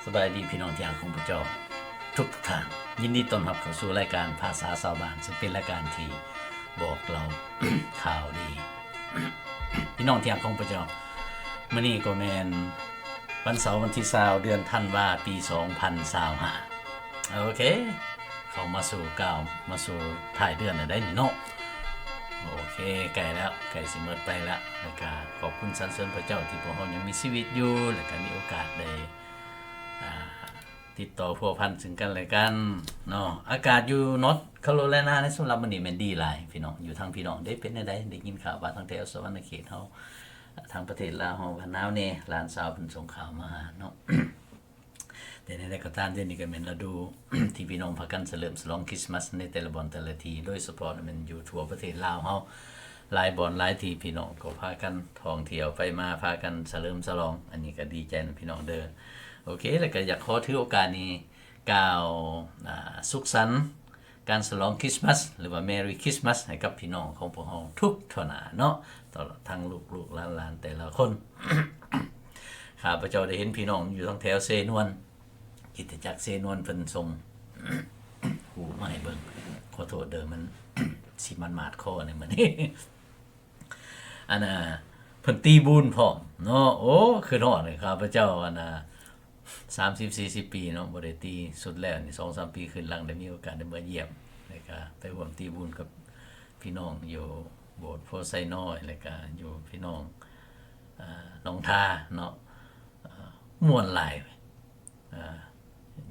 ສະບາຍດີພີ່ນ້ອງທີ່ຮັກຂອງພະເຈົ້າທຸກໆທ່ານ, ຍິນດີຕ້ອນຮັບເຂົ້າສູ່ລາຍການພາສາຊາວບ້ານ, ຊຶ່ງເປັນລາຍການທີ່ບອກເລົ່າຂ່າວດີ. ພີ່ນ້ອງທີ່ຮັກຂອງພະເຈົ້າ, ມື້ນີ້ກໍແມ່ນວັນເສົາວັນທີຊາວ ເດືອນທັນວາ ປີສອງພັນຊາວຫ້າ. ໂອເຄ ເຂົ້າມາສູ່ ກ້າວມາສູ່ທ້າຍເດືອນແລ້ວໄດ໋ນີ້ເນາະ. ໂອເຄ ໃກ້ແລ້ວ ໃກ້ຊິໝົດໄປແລ້ວ. ແລ້ວກະຂອບຄຸນສັນເສີນພະເຈົ້າທີ່ພວກເຮົາຍັງມີຊີວິດຢູ່ ແລ້ວກະມີໂອກາດໄດ້ ອ່າ ຕິດຕໍ່ພົວພັນເຊິ່ງກັນແລະກັນເນາະ. ອາກາດຢູ່ North Carolina ໃນສຳລັບມື້ນີ້ແມ່ນດີຫຼາຍພີ່ນ້ອງ. ຢູ່ທາງພີ່ນ້ອງເດ້ ເປັນແນວໃດ? ໄດ້ຍິນຂ່າວວ່າທາງແຖວສະຫວັນນະເຂດເຮົາ ທາງປະເທດລາວເຮົາວ່າໜາວແດ່, ຫຼານສາວເພິ່ນສົ່ງຂ່າວມາຫາເນາະ. ແຕ່ແນວໃດກໍຕາມ, ດຽວນີ້ກໍແມ່ນລະດູທີ່ພີ່ນ້ອງພາກັນສະເຫຼີມສະຫຼອງຄຣິສມາສໃນແຕ່ລະບ່ອນແຕ່ລະທີ່, ໂດຍສະເພາະແມ່ນຢູ່ທົ່ວປະເທດລາວເຮົາ ຫຼາຍບ່ອນຫຼາຍທີ່ ພີ່ນ້ອງກໍພາກັນທ່ອງທ່ຽວໄປມາ, ພາກັນສະເຫຼີມສະຫຼອງ. ອັນນີ້ກໍດີໃຈນຳພີ່ນ້ອງເດີ້. ໂອເຄ ແລ້ວກໍຢາກຂໍຖືໂອກາດນີ້ກ່າວ ອ່າ ສຸກສັນ ການສະຫຼອງຄຣິສມາສ ຫຼືວ່າ Merry Christmas ໃຫ້ກັບພີ່ນ້ອງຂອງພວກເຮົາທຸກທົ່ວໜ້າເນາະ, ຕະຫຼອດທັງລູກໆຫຼານໆແຕ່ລະຄົນ. ຂ້າພະເຈົ້າໄດ້ເຫັນພີ່ນ້ອງຢູ່ທາງແຖວເຊນວນ, ຄຣິສຕະຈັກເຊນວນເພິ່ນສົ່ງຮູບມາໃຫ້ເບິ່ງ. ຂໍໂທດເດີ້ ມັນຊິມາດໆຄໍໃນມື້ນີ້. ອັນນ່າ ເພິ່ນຕີບູນພ້ອມເນາະ. ໂອ້ ຄືຮອດເລີຍ ຂ້າພະເຈົ້າ ອັນນ່າ ສາມສິບສີ່ສິບປີເນາະ ບໍ່ໄດ້ຕີ. ສຸດແລ້ວນີ້ ສອງສາມປີຄືນຫຼັງ ໄດ້ມີໂອກາດໄດ້ມາຢ້ຽມ ແລ້ວກະໄປຮ່ວມຕີບຸນກັບພີ່ນ້ອງຢູ່ໂບດໂພໄຊນ້ອຍ ແລ້ວກະຢູ່ພີ່ນ້ອງ ອາ ໜອງທາເນາະ. ອາ ມ່ວນຫຼາຍ. ອາ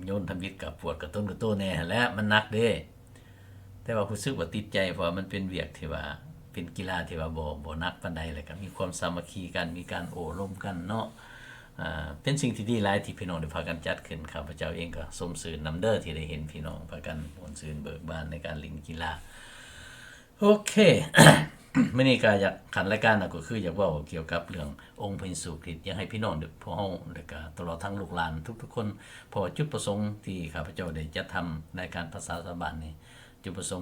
ໂຍນທຳອິດກະປວດກະຕົ້ນກະໂຕແດ່ຫັ້ນແຫຼະ, ມັນໜັກເດ້. ແຕ່ວ່າຮູ້ສຶກວ່າຕິດໃຈ ເພາະວ່າມັນເປັນວຽກທີ່ວ່າ ເປັນກິລາທີ່ວ່າບໍ່ ບໍ່ໜັກປານໃດ, ແລ້ວກໍມີຄວາມສາມັກຄີກັນ, ມີການໂອ້ລົມກັນເນາະ. ອາ ເປັນສິ່ງທີ່ດີຫຼາຍທີ່ພີ່ນ້ອງໄດ້ພາກັນຈັດຂຶ້ນ. ຂ້າພະເຈົ້າເອງກໍຊົມຊື່ນນຳເດີ້ ທີ່ໄດ້ເຫັນພີ່ນ້ອງພາກັນມ່ວນຊື່ນເບີກບານໃນການຫຼິ້ນກິລາ. ໂອເຄ ມື້ນີ້ກໍຢາກ ຂັ້ນລາຍການນະ ກໍຄືຢາກເວົ້າກ່ຽວກັບເລື່ອງອົງພະເຢຊູຄຣິດ. ຢາກໃຫ້ພີ່ນ້ອງ ພວກເຮົາ ແລ້ວກະຕະຫຼອດທັງລູກຫຼານທຸກໆຄົນ, ເພາະວ່າຈຸດປະສົງທີ່ຂ້າພະເຈົ້າໄດ້ຈັດທຳລາຍການພາສາຊາວບ້ານນີ້ ຈຸດປະສົງ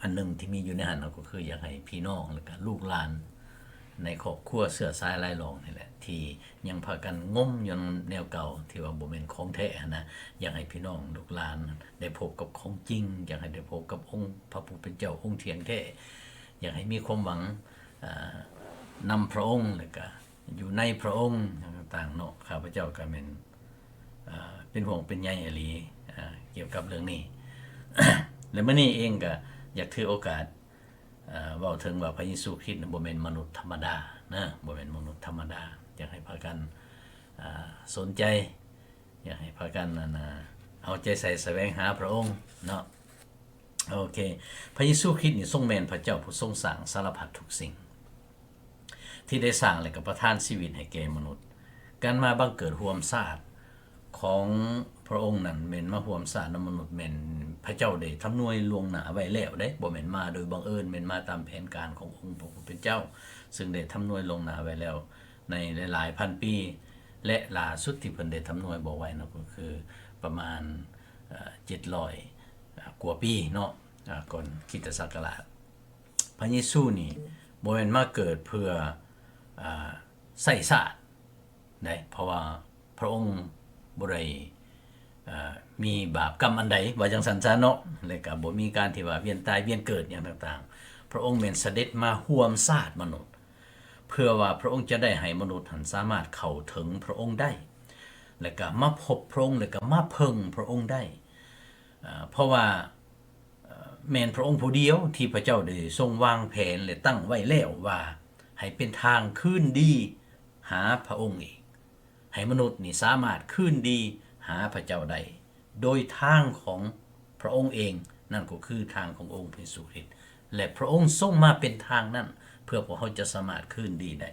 ອັນໜຶ່ງທີ່ມີຢູ່ໃນຫັ້ນກໍຄືຢາກໃຫ້ພີ່ນ້ອງ ແລ້ວກະລູກຫຼານໃນຄອບຄົວເຊື້ອສາຍລາຍລອງນີ້ແຫຼະ ທີ່ຍັງພາກັນງົມຢູ່ນຳແນວເກົ່າ ທີ່ວ່າບໍ່ແມ່ນຂອງແທ້ຫັ້ນນະ. ຢາກໃຫ້ພີ່ນ້ອງລູກຫຼານໄດ້ພົບກັບຂອງຈິງ, ຢາກໃຫ້ໄດ້ພົບກັບອົງພະຜູ້ເປັນເຈົ້າ ອົງທ່ຽງແທ້, ຢາກໃຫ້ມີຄວາມຫວັງ ອ່າ ນຳພະອົງ ແລ້ວກະຢູ່ໃນພະອົງ ຫຍັງຕ່າງໆເນາະ. ຂ້າພະເຈົ້າກໍແມ່ນ ເປັນຫ່ວງເປັນໃຍອີ່ຫຼີ ອ່າ ກ່ຽວກັບເລື່ອງນີ້ ແລະ ມື້ນີ້ເອງກໍຢາກຖືໂອກາດ ເວົ້າເຖິງວ່າພະເຢຊູຄຣິດນະ ບໍ່ແມ່ນມະນຸດທຳມະດານະ, ບໍ່ແມ່ນມະນຸດທຳມະດາ. ຢາກໃຫ້ພາກັນ ອ່າ ສົນໃຈ, ຢາກໃຫ້ພາກັນ ອັນນ່າ ເອົາໃຈໃສ່ສະແຫວງຫາພະອົງເນາະ. ໂອເຄ ພະເຢຊູຄຣິດນີ້ຊົງແມ່ນພະເຈົ້າຜູ້ຊົງສ້າງສາລະພັດທຸກສິ່ງ ທີ່ໄດ້ສ້າງ ແລະ ກໍປະທານຊີວິດໃຫ້ແກ່ມະນຸດ. ການມາບັງເກີດຮ່ວມຊາດຂອງພະອົງນັ້ນ ແມ່ນມາຮ່ວມຊາດນຳມະນຸດ ແມ່ນພະເຈົ້າໄດ້ທຳນວຍລ່ວງໜ້າໄວ້ແລ້ວເດ້, ບໍ່ແມ່ນມາໂດຍບັງເອີນ, ແມ່ນມາຕາມແຜນການຂອງອົງພະຜູ້ເປັນເຈົ້າ ຊຶ່ງໄດ້ທຳນວຍລ່ວງໜ້າໄວ້ແລ້ວໃນຫຼາຍໆພັນປີ. ແລະ ຫຼ້າສຸດທີ່ເພິ່ນໄດ້ທຳນວຍບອກໄວ້ເນາະ ກໍຄືປະມານ ເອີ່ ເຈັດຮ້ອຍ ກວ່າປີເນາະ ອາ ກ່ອນຄຣິສຕະສັກກະລາດ. ພະເຢຊູນີ້ບໍ່ແມ່ນມາເກີດເພື່ອ ອາ ໃຊ້ຊາດໃດ໋ ເພາະວ່າພະອົງບໍ່ໄດ້ ເອີ່ ມີບາບກຳອັນໃດ ວ່າຈັ່ງຊັ້ນຊະເນາະ, ແລະ ກະບໍ່ມີການທີ່ວ່າວຽນຕາຍວຽນເກີດຫຍັງຕ່າງໆ. ພະອົງແມ່ນສະເດັດມາຮ່ວມຊາດມະນຸດ ເພື່ອວ່າພະອົງຈະໄດ້ໃຫ້ມະນຸດຫັ້ນສາມາດເຂົ້າເຖິງພະອົງໄດ້ ແລະ ກະມາພົບພະອົງ ແລະ ກະມາເພິ່ງພະອົງໄດ້. ເອີ່ ເພາະວ່າ ເອີ່ ແມ່ນພະອົງຜູ້ດຽວທີ່ພະເຈົ້າໄດ້ຊົງວາງແຜນ ແລະ ຕັ້ງໄວ້ແລ້ວວ່າໃຫ້ເປັນທາງຄືນດີຫາພະອົງເອງ, ໃຫ້ມະນຸດນີ້ສາມາດຄືນດີຫາພະເຈົ້າໄດ້ ໂດຍທາງຂອງພະອົງເອງ, ນັ້ນກໍຄືທາງຂອງອົງພະເຢຊູຄຣິດ. ແລະ ພະອົງຊົງມາເປັນທາງນັ້ນ ເພື່ອພວກເຮົາຈະສາມາດຄືນດີໄດ້.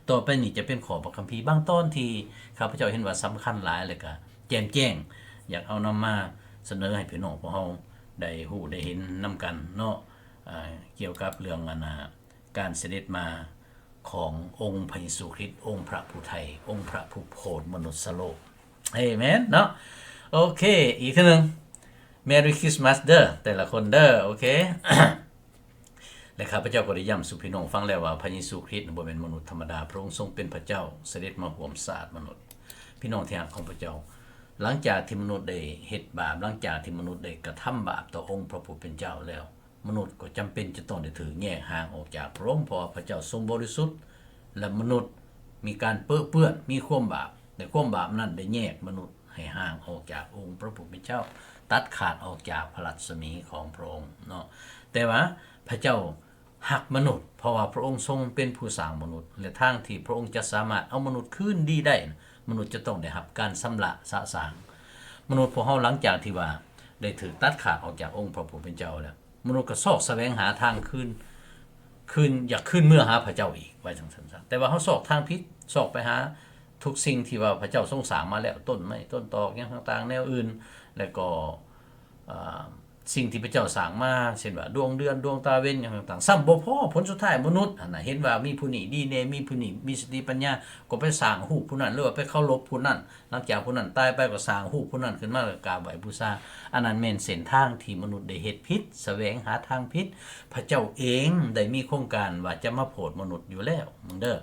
ຕໍ່ໄປນີ້ຈະເປັນຂໍ້ພະຄຳພີບາງຕອນທີ່ຂ້າພະເຈົ້າເຫັນວ່າສຳຄັນຫຼາຍ ແລະ ກະແຈ່ມແຈ້ງ, ຢາກເອົານຳມາສະເໜີໃຫ້ພີ່ນ້ອງພວກເຮົາໄດ້ຮູ້ໄດ້ເຫັນນຳກັນເນາະ, ອາ ກ່ຽວກັບເລື່ອງ ອັນນ່າ ການສະເດັດມາຂອງອົງພະເຢຊູຄຣິດ, ອົງພະຜູ້ໄຖ່, ອົງພະຜູ້ໂຜດມະນຸດສະໂລກ. ເອເມນເນາະ. ໂອເຄ ອີກເທື່ອໜຶ່ງ Merry Christmas ເດີ້ ແຕ່ລະຄົນເດີ້. ໂອເຄ ແລະ ຂ້າພະເຈົ້າກໍໄດ້ຢ້ຳສູ່ພີ່ນ້ອງຟັງແລ້ວວ່າ ພະເຢຊູຄຣິດບໍ່ແມ່ນມະນຸດທຳມະດາ, ພະອົງຊົງເປັນພະເຈົ້າ ສະເດັດມາຮ່ວມຊາດມະນຸດ. ພີ່ນ້ອງທີ່ຮັກຂອງພະເຈົ້າ, ຫຼັງຈາກທີ່ມະນຸດໄດ້ເຮັດບາບ, ຫຼັງຈາກທີ່ມະນຸດໄດ້ກະທຳບາບຕໍ່ອົງພະຜູ້ເປັນເຈົ້າແລ້ວ, ມະນຸດກໍຈຳເປັນຈະຕ້ອງໄດ້ຖືກແຍກຫ່າງອອກຈາກພະອົງ, ເພາະວ່າພະເຈົ້າຊົງບໍລິສຸດ ແລະ ມະນຸດມີການເປິເປື້ອນ, ມີຄວາມບາບ, ແລະ ຄວາມບາບນັ້ນໄດ້ແຍກມະນຸດໃຫ້ຫ່າງອອກຈາກອົງພະຜູ້ເປັນເຈົ້າ, ຕັດຂາດອອກຈາກພະລັດສະໝີຂອງພະອົງເນາະ. ແຕ່ວ່າພະເຈົ້າ ຮັກມະນຸດ, ເພາະວ່າພະອົງຊົງເປັນຜູ້ສ້າງມະນຸດ ແລະ ທາງທີ່ພະອົງຈະສາມາດເອົາມະນຸດຄືນດີໄດ້, ມະນຸດຈະຕ້ອງໄດ້ຮັບການຊຳລະສະສາງ. ມະນຸດພວກເຮົາ ຫຼັງຈາກທີ່ວ່າໄດ້ຖືກຕັດຂາດອອກຈາກອົງພະຜູ້ເປັນເຈົ້າແລ້ວ, ມະນຸດກໍຊອກສະແຫວງຫາທາງຄືນ, ຄືນ, ຢາກຄືນເມືອຫາພະເຈົ້າອີກ, ວ່າຈັ່ງຊັ້ນຊະ. ແຕ່ວ່າເຮົາຊອກທາງຜິດ, ຊອກໄປຫາທຸກສິ່ງທີ່ວ່າພະເຈົ້າຊົງສ້າງມາແລ້ວ, ຕົ້ນໄມ້, ຕົ້ນຕອກ, ຫຍັງຕ່າງໆ ແນວອື່ນ, ແລ້ວກໍ ເອີ ສິ່ງທີ່ພະເຈົ້າສ້າງມາ ເຊັ່ນວ່າ ດວງເດືອນ, ດວງຕາເວັນ ຫຍັງຕ່າງໆ ຊ້ຳບໍ່ພໍ, ຜົນສຸດທ້າຍມະນຸດຫັ້ນນະ ເຫັນວ່າມີຜູ້ນີ້ດີແດ່, ມີຜູ້ນີ້ມີສະຕິປັນຍາ, ກໍໄປສ້າງຮູບຜູ້ນັ້ນ ຫຼືວ່າໄປເຄົາລົບຜູ້ນັ້ນ, ຫຼັງຈາກຜູ້ນັ້ນຕາຍໄປ ກໍສ້າງຮູບຜູ້ນັ້ນຂຶ້ນມາ ແລ້ວກາບໄຫວ້ບູຊາ. ອັນນັ້ນແມ່ນເສັ້ນທາງທີ່ມະນຸດໄດ້ເຮັດຜິດ, ສະແຫວງຫາທາງຜິດ. ພະເຈົ້າເອງໄດ້ມີໂຄງການວ່າຈະມາໂຜດມະນຸດຢູ່ແລ້ວ, ເບິ່ງເດີ້.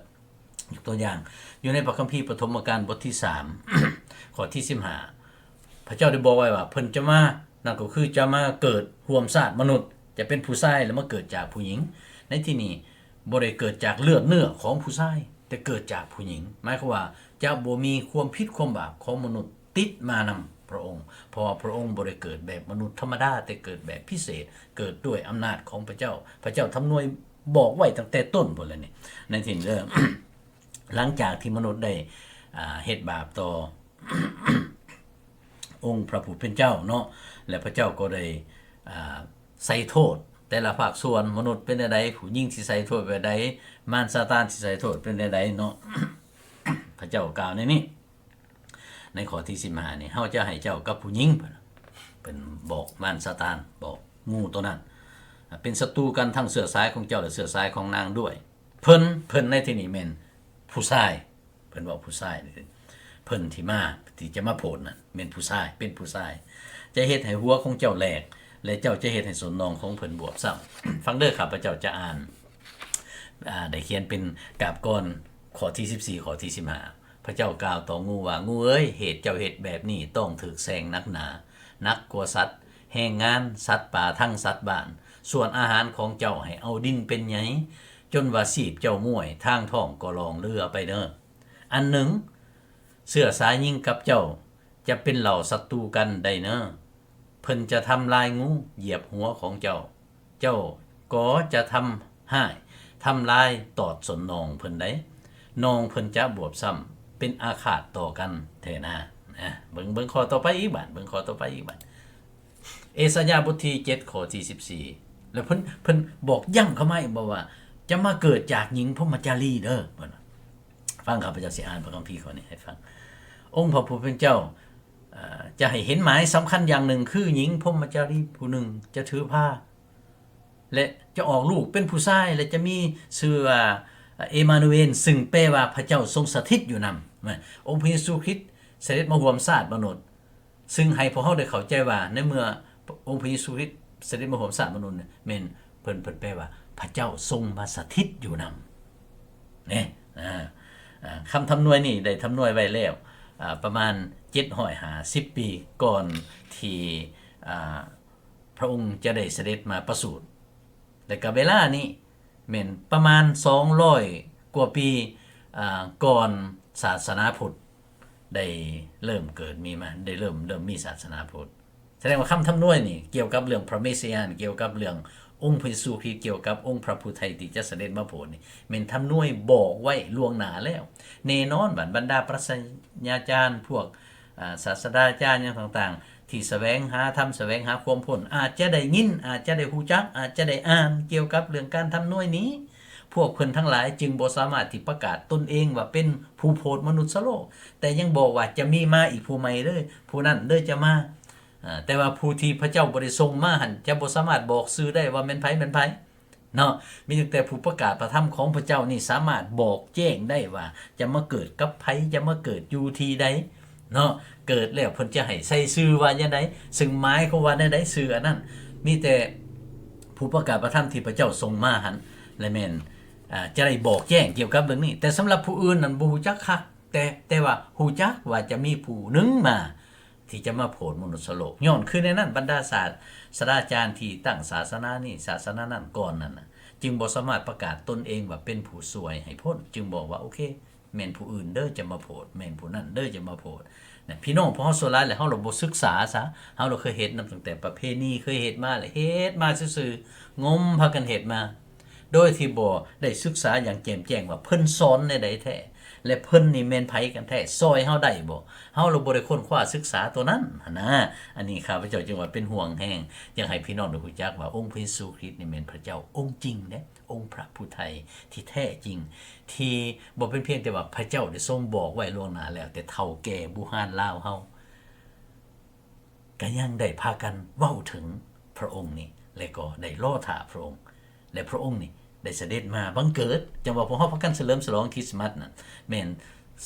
ຍົກຕົວຢ່າງ, ຢູ່ໃນພະຄຳພີປະຖົມມະການບົດທີສາມ ຂໍ້ທີສິບຫ້າ ພະເຈົ້າໄດ້ບອກໄວ້ວ່າ ເພິ່ນຈະມາ, ນັ້ນກໍຄືຈະມາເກີດຮ່ວມຊາດມະນຸດ, ຈະເປັນຜູ້ຊາຍ ແລະ ມາເກີດຈາກຜູ້ຍິງ. ໃນທີ່ນີ້ບໍ່ໄດ້ເກີດຈາກເລືອດເນື້ອຂອງຜູ້ຊາຍ, ແຕ່ເກີດຈາກຜູ້ຍິງ. ໝາຍຄວາມວ່າຈະບໍ່ມີຄວາມຜິດຄວາມບາບຂອງມະນຸດຕິດມານຳພະອົງ, ເພາະວ່າພະອົງບໍ່ໄດ້ເກີດແບບມະນຸດທຳມະດາ, ແຕ່ເກີດແບບພິເສດ, ເກີດດ້ວຍອຳນາດຂອງພະເຈົ້າ. ພະເຈົ້າທຳນວຍ ບອກໄວ້ຕັ້ງແຕ່ຕົ້ນພຸ້ນແຫຼະນີ້ ໃນທີ່ນີ້ເດີ. ຫຼັງຈາກທີ່ມະນຸດໄດ້ ອ່າ ເຮັດບາບຕໍ່ອົງພະຜູ້ເປັນເຈົ້າເນາະ ແລະ ພະເຈົ້າກໍໄດ້ ອ່າ ໃສ່ໂທດແຕ່ລະພາກສ່ວນ, ມະນຸດເປັນແນວໃດ, ຜູ້ຍິງຊິໃສ່ໂທດແບບໃດ, ມານຊາຕານຊິໃສ່ໂທດເປັນແນວໃດເນາະ. ພະເຈົ້າກ່າວໃນນີ້ ໃນຂໍ້ທີສິບຫ້ານີ້ ເຮົາຈະໃຫ້ເຈົ້າກັບຜູ້ຍິງ, ເພິ່ນ ເພິ່ນບອກມານຊາຕານ, ບອກງູໂຕນັ້ນ, ເປັນສັດຕູກັນທັງເຊື້ອສາຍຂອງເຈົ້າ ແລະ ເຊື້ອສາຍຂອງນາງດ້ວຍ. ເພິ່ນ, ເພິ່ນໃນທີ່ນີ້ແມ່ນຜູ້ຊາຍ, ເພິ່ນເວົ້າຜູ້ຊາຍ, ເພິ່ນທີ່ມາ, ທີ່ຈະມາໂຜດນັ້ນແມ່ນຜູ້ຊາຍ, ເປັນຜູ້ຊາຍ. ຈະເຮັດໃຫ້ຫົວຂອງເຈົ້າແຫຼກ ແລະ ເຈົ້າຈະເຮັດໃຫ້ສົ້ນໜ່ອງຂອງເພິ່ນບວບຊ້ຳ. ຟັງເດີ, ຂ້າພະເຈົ້າຈະອ່ານ, ອາ, ໄດ້ຂຽນເປັນກາບກ່ອນ ຂໍ້ທີສິບສີ່ ຂໍ້ທີສິບຫ້າ. ພະເຈົ້າກ່າວຕໍ່ງູວ່າ, ງູເອີຍ, ເຫດເຈົ້າເຮັດແບບນີ້ຕ້ອງຖືກແຊ່ງໜັກໜາ, ໜັກກວ່າສັດແຮງງານ, ສັດປ່າທັງສັດບ້ານ. ສ່ວນອາຫານຂອງເຈົ້າໃຫ້ເອົາດິນເປັນໃຍ, ຈົນວ່າຊີບເຈົ້າມ້ວຍ, ທາງທ້ອງກໍລ່ອງເຫຼືອໄປເນີ. ອັນໜຶ່ງ, ເຊື້ອສາຍຍິງກັບເຈົ້າຈະເປັນເຫຼົ່າສັດຕູກັນໄດ້ເນີ. ເພິ່ນຈະທຳລາຍງູຢຽບຫົວຂອງເຈົ້າ. ເຈົ້າກໍຈະທຳຮ້າຍ, ທຳລາຍຕອດສົ້ນໜ່ອງເພິ່ນໄດ໋. ໜ່ອງເພິ່ນຈະບວບຊ້ຳ, ເປັນອາຄາດຕໍ່ກັນແທ້ນາ. ນະ, ເບິ່ງ, ເບິ່ງຂໍ້ຕໍ່ໄປອີກບາດ, ເບິ່ງຂໍ້ຕໍ່ໄປອີກບາດ. ເອສາຍາບົດທີເຈັດ ຂໍ້ທີສິບສີ່ ແລ້ວເພິ່ນ, ເພິ່ນບອກຢ້ຳເຂົ້າມາອີກບໍວ່າ ຈະມາເກີດຈາກຍິງພົມມະຈາລີເດີ, ເພິ່ນວ່າ. ຟັງ, ຂ້າພະເຈົ້າຊິອ່ານພະຄຳພີຂໍ້ນີ້ໃຫ້ຟັງ. ອົງພະຜູ້ເປັນເຈົ້າ ເອີ ຈະໃຫ້ເຫັນໝາຍສຳຄັນຢ່າງໜຶ່ງ, ຄືຍິງພົມມະຈາລີຜູ້ໜຶ່ງຈະຖືພາ ແລະ ຈະອອກລູກເປັນຜູ້ຊາຍ ແລະ ຈະມີຊື່ວ່າ ເອມານູເອນ, ຊຶ່ງແປວ່າ ພະເຈົ້າຊົງສະຖິດຢູ່ນຳ. ອົງພະເຢຊູຄຣິດສະເດັດມາຮ່ວມຊາດມະນຸດ, ຊຶ່ງໃຫ້ພວກເຮົາໄດ້ເຂົ້າໃຈວ່າ ໃນເມື່ອອົງພະເຢຊູຄຣິດສະເດັດມາຮ່ວມຊາດມະນຸດ ແມ່ນເພິ່ນ, ເພິ່ນແປວ່າ ພະເຈົ້າຊົງມາສະຖິດຢູ່ນຳ. ນີ້ ອາ ອາ ຄຳທຳນວຍນີ້ໄດ້ທຳນວຍໄວ້ແລ້ວ ອາ ປະມານເຈັດຮ້ອຍຫ້າສິບປີ ກ່ອນທີ່ ອາ ພະອົງຈະໄດ້ສະເດັດມາປະສູດ ແລະກະເວລານີ້ແມ່ນປະມານສອງຮ້ອຍກວ່າປີ ອາ ກ່ອນສາສະໜາພຸດໄດ້ເລີ່ມເກີດມີມາ, ໄດ້ເລີ່ມ, ເລີ່ມມີສາສະໜາພຸດ. ສະແດງວ່າຄຳທຳນວຍນີ້ກ່ຽວກັບເລື່ອງພະເມສຍານ, ກ່ຽວກັບເລື່ອງອົງພະເຢຊູຄຣິດ, ກ່ຽວກັບອົງພະຜູ້ໄຖ່ທີ່ຈະສະເດັດມາໂຜດນີ້ ແມ່ນທຳນວຍບອກໄວ້ລ່ວງໜ້າແລ້ວ. ແນ່ນອນວ່າບັນດາປັດຊະຍາຈານ, ພວກ ອາ ສາດສະດາຈານຫຍັງຕ່າງໆ ທີ່ສະແຫວງຫາທຳ, ສະແຫວງຫາຄວາມຮູ້, ອາດຈະໄດ້ຍິນ, ອາດຈະໄດ້ຮູ້ຈັກ, ອາດຈະໄດ້ອ່ານກ່ຽວກັບເລື່ອງການທຳນວຍນີ້. ພວກເພິ່ນທັງຫຼາຍຈຶ່ງບໍ່ສາມາດທີ່ປະກາດຕົນເອງວ່າເປັນຜູ້ໂຜດມະນຸດສະໂລກ, ແຕ່ຍັງບອກວ່າຈະມີມາອີກຜູ້ໃໝ່ເດີ, ຜູ້ນັ້ນເດີຈະມາ. ອາ ແຕ່ວ່າຜູ້ທີ່ພະເຈົ້າບໍ່ໄດ້ສົ່ງມາຫັ້ນ ຈະບໍ່ສາມາດບອກຊື່ໄດ້ວ່າແມ່ນໃຜ, ແມ່ນໃຜ. ເນາະ, ມີຕັ້ງແຕ່ຜູ້ປະກາດພະທຳຂອງພະເຈົ້ານີ້ສາມາດບອກແຈ້ງໄດ້ວ່າຈະມາເກີດກັບໃຜ, ຈະມາເກີດຢູ່ທີ່ໃດເນາະ, ເກີດແລ້ວເພິ່ນຈະໃຫ້ໃສ່ຊື່ວ່າແນວໃດ, ຊຶ່ງໝາຍຄວາມວ່າແນວໃດຊື່ອັນນັ້ນ. ມີແຕ່ຜູ້ປະກາດພະທຳທີ່ພະເຈົ້າສົ່ງມາຫັ້ນ ແລະແມ່ນ ອາ ຈະໄດ້ບອກແຈ້ງກ່ຽວກັບເລື່ອງນີ້. ແຕ່ສຳລັບຜູ້ອື່ນນັ້ນບໍ່ຮູ້ຈັກຄັກ, ແຕ່, ແຕ່ວ່າຮູ້ຈັກວ່າຈະມີຜູ້ໜຶ່ງມາ ທີ່ຈະມາໂຜດມະນຸດສະໂລກ. ຍ້ອນຄືໃນນັ້ນ ບັນດາສາດສະດາຈານທີ່ຕັ້ງສາສະໜານີ້ສາສະໜານັ້ນກ່ອນນັ້ນນະ ຈຶ່ງບໍ່ສາມາດປະກາດຕົນເອງວ່າເປັນຜູ້ຊ່ວຍໃຫ້ພົ້ນ, ຈຶ່ງບອກວ່າ ໂອເຄ ແມ່ນຜູ້ອື່ນເດີຈະມາໂຜດ, ແມ່ນຜູ້ນັ້ນເດີຈະມາໂຜດນະ. ພີ່ນ້ອງພວກເຮົາສ່ວນຫຼາຍແຫຼະ ເຮົາລະບໍ່ສຶກສາຊະ, ເຮົາລະເຄີຍເຮັດນຳຕັ້ງແຕ່ປະເພນີ ເຄີຍເຮັດມາແຫຼະ ເຮັດມາຊື່ໆ ງົມພາກັນເຮັດມາ ໂດຍທີ່ບໍ່ໄດ້ສຶກສາຢ່າງແຈ່ມແຈ້ງວ່າເພິ່ນສອນແນວໃດແທ້ ແລະ ເພິ່ນນີ້ແມ່ນໃຜກັນແທ້ ຊ່ອຍເຮົາໄດ້ບໍ່? ເຮົາລະບໍ່ໄດ້ຄົ້ນຄວ້າສຶກສາຕົວນັ້ນຫັ້ນນາ. ອັນນີ້ຂ້າພະເຈົ້າຈຶ່ງວ່າເປັນຫ່ວງແຮງ ຢາກໃຫ້ພີ່ນ້ອງໄດ້ຮູ້ຈັກວ່າອົງພະເຢຊູຄຣິດນີ້ແມ່ນພະເຈົ້າອົງຈິງເດ້, ອົງພະຜູ້ໄຖ່ທີ່ແທ້ຈິງ ທີ່ບໍ່ເປັນພຽງແຕ່ວ່າພະເຈົ້າໄດ້ຊົງບອກໄວ້ລ່ວງໜ້າແລ້ວ, ແຕ່ເຖົ້າແກ່ບູຮານລາວເຮົາ ກໍຍັງໄດ້ພາກັນເວົ້າເຖິງພະອົງນີ້ ແລະ ກໍໄດ້ລໍຖ້າພະອົງ ແລະ ພະອົງນີ້ໄດ້ສະເດັດມາບັງເກີດ. ຈັ່ງວ່າພວກເຮົາພາກັນສະເຫຼີມສະຫຼອງຄຣິສຕະມັດນັ້ນ ແມ່ນ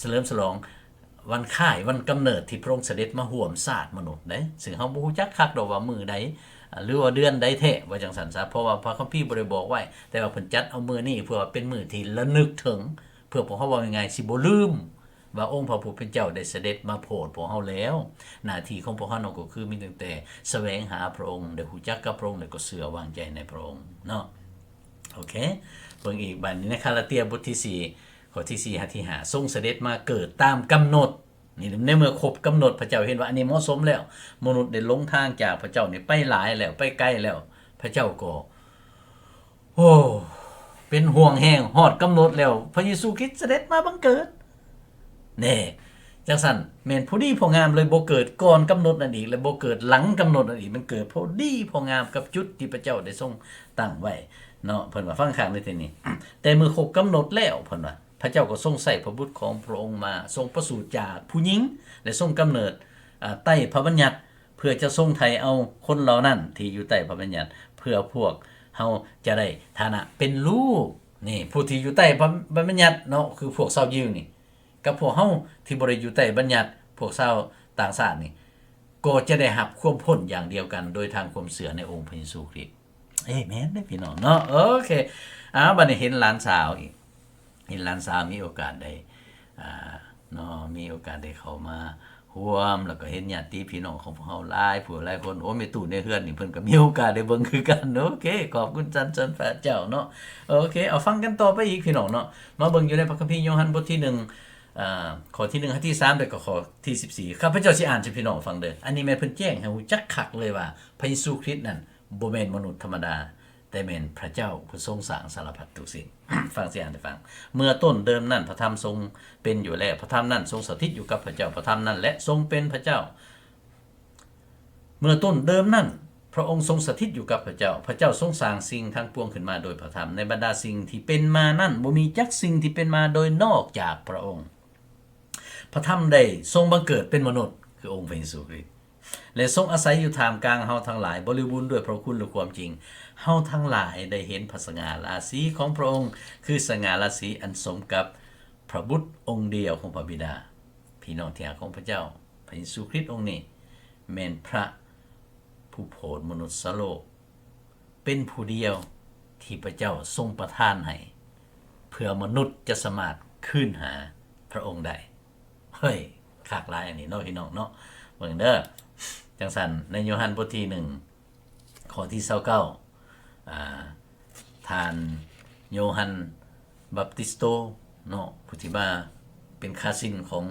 ສະເຫຼີມສະຫຼອງວັນຄ້າຍວັນກຳເນີດທີ່ພະອົງສະເດັດມາຮ່ວມຊາດມະນຸດເດ້, ຊຶ່ງເຮົາບໍ່ຮູ້ຈັກຄັກດອກວ່າມື້ໃດ ຫຼືວ່າເດືອນໃດແທ້ ວ່າຈັ່ງຊັ້ນຊະ, ເພາະວ່າພະຄຳພີບໍ່ໄດ້ບອກໄວ້, ແຕ່ວ່າເພິ່ນຈັດເອົາມື້ນີ້ເພື່ອວ່າເປັນມື້ທີ່ລະນຶກເຖິງ, ເພື່ອພວກເຮົາ ເວົ້າງ່າຍໆ ຊິບໍ່ລືມ ວ່າອົງພະຜູ້ເປັນເຈົ້າໄດ້ສະເດັດມາໂຜດພວກເຮົາແລ້ວ. ໜ້າທີ່ຂອງພວກເຮົານັ້ນກໍຄືມີຕັ້ງແຕ່ສະແຫວງຫາພະອົງ, ໄດ້ຮູ້ຈັກກັບພະອົງ ແລະ ກໍເຊື່ອວາງໃຈໃນພະອົງເນາະ. ໂອເຄ ເບິ່ງອີກບາດນີ້ໃນກາລາເຕຍບົດທີສີ່ ຂໍ້ທີສີ່ຫາທີຫ້າ ຊົງສະເດັດມາເກີດຕາມກຳນົດ. ນີ້ໃນເມື່ອຄົບກຳນົດ ພະເຈົ້າເຫັນວ່າອັນນີ້ເໝາະສົມແລ້ວ, ມະນຸດໄດ້ຫຼົງທາງຈາກພະເຈົ້ານີ້ໄປຫຼາຍແລ້ວ, ໄປໄກແລ້ວ, ພະເຈົ້າກໍ ໂອ້ ເປັນຫ່ວງແຮງ, ຮອດກຳນົດແລ້ວ ພະເຢຊູຄຣິດສະເດັດມາບັງເກີດ. ແນ່ ຈັ່ງຊັ້ນແມ່ນພໍດີພໍງາມເລີຍ, ບໍ່ເກີດກ່ອນກຳນົດນັ້ນອີກ ແລະ ບໍ່ເກີດຫຼັງກຳນົດນັ້ນອີກ, ມັນເກີດພໍດີພໍງາມກັບຈຸດທີ່ພະເຈົ້າໄດ້ຊົງຕັ້ງໄວ້ເນາະ. ເພິ່ນວ່າຟັງຄັກໃນທີ່ນີ້, ແຕ່ເມື່ອຄົບກຳນົດແລ້ວ ເພິ່ນວ່າ ພະເຈົ້າກໍຊົງໃຊ້ພະບຸດຂອງພະອົງມາ ຊົງປະສູດຈາກຜູ້ຍິງ ແລະ ຊົງກຳເນີດ ອາ ໃຕ້ພະບັນຍັດ ເພື່ອຈະຊົງໄຖ່ເອົາຄົນເຫຼົ່ານັ້ນທີ່ຢູ່ໃຕ້ພະບັນຍັດ ເພື່ອພວກເຮົາຈະໄດ້ຖານະເປັນລູກ. ນີ້ ຜູ້ທີ່ຢູ່ໃຕ້ພະບັນຍັດເນາະ ຄືພວກຊາວຢິວນີ້ ກັບພວກເຮົາທີ່ບໍ່ໄດ້ຢູ່ໃຕ້ບັນຍັດ ພວກຊາວຕ່າງຊາດນີ້ ກໍຈະໄດ້ຮັບຄວາມພົ້ນຢ່າງດຽວກັນ ໂດຍທາງຄວາມເຊື່ອໃນອົງພະເຢຊູຄຣິດ. ເອແມ່ນເດ້ພີ່ນ້ອງເນາະ. ໂອເຄ ເອົາ ບັດນີ້ເຫັນຫຼານສາວອີກ ເຫັນຫຼານສາວມີໂອກາດໄດ້ ອ່າ ເນາະ ມີໂອກາດໄດ້ເຂົ້າມາຮ່ວມ ແລ້ວກໍເຫັນຍາດຕິພີ່ນ້ອງຂອງພວກເຮົາຫຼາຍຜູ້ຫຼາຍຄົນ. ໂອ້ ແມ່ຕູ້ໃນເຮືອນນີ້ເພິ່ນກໍມີໂອກາດໄດ້ເບິ່ງຄືກັນ. ໂອເຄ ຂອບຄຸນສັນເສີນພະເຈົ້າເນາະ. ໂອເຄ ເອົາ ຟັງກັນຕໍ່ໄປອີກພີ່ນ້ອງເນາະ. ມາເບິ່ງຢູ່ໃນພະຄຳພີໂຍຮັນບົດທີໜຶ່ງ ອ່າ ຂໍ້ທີໜຶ່ງຫາທີສາມ ແລ້ວກໍຂໍ້ທີສິບສີ່ ຂ້າພະເຈົ້າຊິອ່ານໃຫ້ພີ່ນ້ອງຟັງເດີ້. ອັນນີ້ແມ່ນເພິ່ນແຈ້ງໃຫ້ຮູ້ຈັກຄັກເລີຍວ່າ ພະເຢຊູຄຣິດນັ້ນ ບໍ່ແມ່ນມະນຸດທຳມະດາ, ແຕ່ແມ່ນພະເຈົ້າຜູ້ຊົງສ້າງສາລະພັດທຸກສິ່ງ. ຟັງ ຊິອ່ານໃຫ້ຟັງ. ເມື່ອຕົ້ນເດີມນັ້ນ ພະທຳຊົງເປັນຢູ່ແລ້ວ, ພະທຳນັ້ນຊົງສະຖິດຢູ່ກັບພະເຈົ້າ, ພະທຳນັ້ນແຫຼະຊົງເປັນພະເຈົ້າ. ເມື່ອຕົ້ນເດີມນັ້ນ ພະອົງຊົງສະຖິດຢູ່ກັບພະເຈົ້າ, ພະເຈົ້າຊົງສ້າງສິ່ງທັງປວງຂຶ້ນມາໂດຍພະທຳ. ໃນບັນດາສິ່ງທີ່ເປັນມານັ້ນ ບໍ່ມີຈັກສິ່ງທີ່ເປັນມາໂດຍນອກຈາກພະອົງ. ພະທຳໄດ້ຊົງບັງເກີດເປັນມະນຸດ ຄືອົງພະເຢຊູຄຣິດ ແລະ ຊົງອາໄສຢູ່ທ່າມກາງເຮົາທັງຫຼາຍ ບໍລິບູນດ້ວຍພະຄຸນ ແລະ ຄວາມຈິງ. ເຮົາທັງຫຼາຍໄດ້ເຫັນພະສະຫງ່າລາສີຂອງພະອົງ ຄືສະຫງ່າລາສີອັນສົມກັບພະບຸດອົງດຽວຂອງພະບິດາ. ພີ່ນ້ອງທີ່ຮັກຂອງພະເຈົ້າ, ພະເຢຊູຄຣິດອົງນີ້ແມ່ນພະຜູ້ໂຜດມະນຸດສະໂລກ ເປັນຜູ້ດຽວທີ່ພະເຈົ້າຊົງປະທານໃຫ້ ເພື່ອມະນຸດຈະສາມາດຄືນຫາພະອົງໄດ້. ເຮີ້ຍ ຄັກຫຼາຍອັນນີ້ເນາະ ພີ່ນ້ອງເນາະ. ເບິ່ງເດີ້. ຈັ່ງຊັ້ນ ໃນໂຍຮັນບົດທີໜຶ່ງ ຂໍ້ທີຊາວເກົ້າ ອ່າ ທ່ານໂຍຮັນບັບຕິສໂຕເນາະ ຜູ້ທີ່ມາເປັນຄາຊິນຂອງ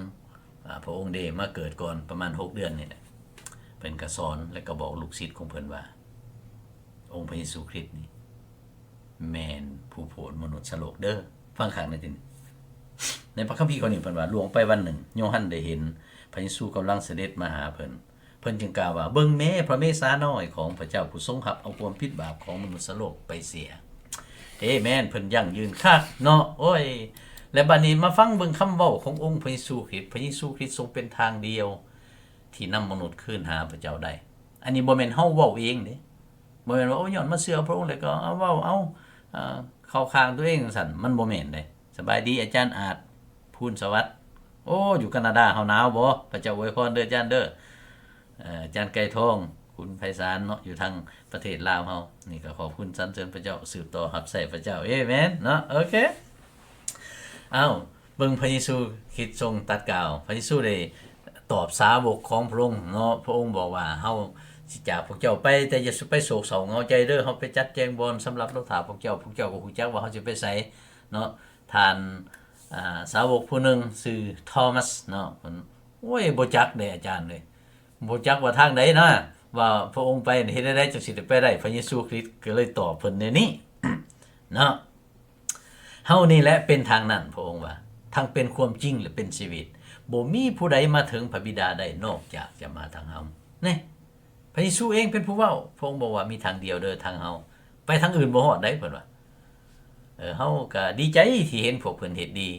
ອ່າ ພະອົງເດ ມາເກີດກ່ອນປະມານຫົກເດືອນນີ້ແຫຼະ. ເພິ່ນກໍສອນ ແລະ ກໍບອກລູກສິດຂອງເພິ່ນວ່າ ອົງພະເຢຊູຄຣິດນີ້ແມ່ນຜູ້ໂຜດມະນຸດສະໂລກເດີ້. ຟັງຄັກໃນທີ່ນີ້ ໃນພະຄຳພີຂໍ້ນີ້ເພິ່ນວ່າ ລ່ວງໄປວັນໜຶ່ງ ໂຍຮັນໄດ້ເຫັນພະເຢຊູກຳລັງສະເດັດມາຫາເພິ່ນ. ເພິ່ນຈຶ່ງກ່າວວ່າ ເບິ່ງແມ້ ພະເມສານ້ອຍຂອງພະເຈົ້າ ຜູ້ຊົງຮັບເອົາຄວາມຜິດບາບຂອງມະນຸດສະໂລກໄປເສຍ. ເອແມ່ນ ເພິ່ນຢັ້ງຢືນຄັກເນາະ. ໂອ້ຍ ແລະ ບັດນີ້ມາຟັງເບິ່ງຄຳເວົ້າຂອງອົງພະເຢຊູຄຣິດ. ພະເຢຊູຄຣິດຊົງເປັນທາງດຽວທີ່ນຳມະນຸດຄືນຫາພະເຈົ້າໄດ້. ອັນນີ້ບໍ່ແມ່ນເຮົາເວົ້າເອງເດ້. ບໍ່ແມ່ນວ່າ ໂອ້ ຍ້ອນມາເຊື່ອພະອົງແລ້ວກໍເອົາເວົ້າເອົາ ເອີ ເຂົ້າຂ້າງຕົວເອງຈັ່ງຊັ້ນ. ມັນບໍ່ແມ່ນເດ້. ສະບາຍດີອາຈານອາດ ພູນສະຫວັດ. ໂອ້ ຢູ່ການາດາເຮົາໜາວບໍ່? ພະເຈົ້າອວຍພອນເດີ້ອາຈານເດີ້. ເອີ ອາຈານໄກ່ທອງ ຄຸນໄພສານເນາະ ຢູ່ທາງປະເທດລາວເຮົາ. ນີ້ກໍຂອບຄຸນສັນເສີນພະເຈົ້າ ສືບຕໍ່ຮັບໃຊ້ພະເຈົ້າ. ເອແມ່ນເນາະ. ໂອເຄ ເອົ້າ ເບິ່ງພະເຢຊູຄຣິດຊົງຕັດກ່າວ. ພະເຢຊູໄດ້ ຕອບສາວົກຂອງພະອົງເນາະ. ພະອົງບອກວ່າ ເຮົາຊິຈາກພວກເຈົ້າໄປ, ແຕ່ຢ່າໄປໂສກເສົ້າເຫງົາໃຈເດີ. ເຮົາໄປຈັດແຈງບ່ອນສຳລັບລາວຖ້າພວກເຈົ້າ, ພວກເຈົ້າກໍຮູ້ຈັກວ່າເຮົາຊິໄປໃສເນາະ. ທ່ານ ອາ ສາວົກຜູ້ໜຶ່ງຊື່ໂທມັສເນາະ, ເພິ່ນ ໂອ້ຍ ບໍ່ຈັກເດ້ອາຈານເອີຍ, ບໍ່ຈັກວ່າທາງໃດນະ, ວ່າພະອົງໄປເຮັດແນວໃດຈຶ່ງຊິໄດ້ໄປໄດ້. ພະເຢຊູຄຣິດກໍເລີຍຕອບເພິ່ນແນວນີ້ເນາະ. ເຮົານີ້ແຫຼະເປັນທາງນັ້ນ, ພະອົງວ່າ, ທັງເປັນຄວາມຈິງ ແລະ ເປັນຊີວິດ. ບໍ່ມີຜູ້ໃດມາເຖິງພະບິດາໄດ້ ນອກຈາກຈະມາທາງເຮົາ. ນີ້ ພະເຢຊູເອງເປັນຜູ້ເວົ້າ, ພະອົງບອກວ່າ ມີທາງດຽວເດີທາງເຮົາ, ໄປທາງອື່ນບໍ່ຮອດໃດ, ເພິ່ນວ່າ. ເອີ ເຮົາກໍດີໃຈທີ່ເຫັນພວກເພິ່ນເຮັດດີ,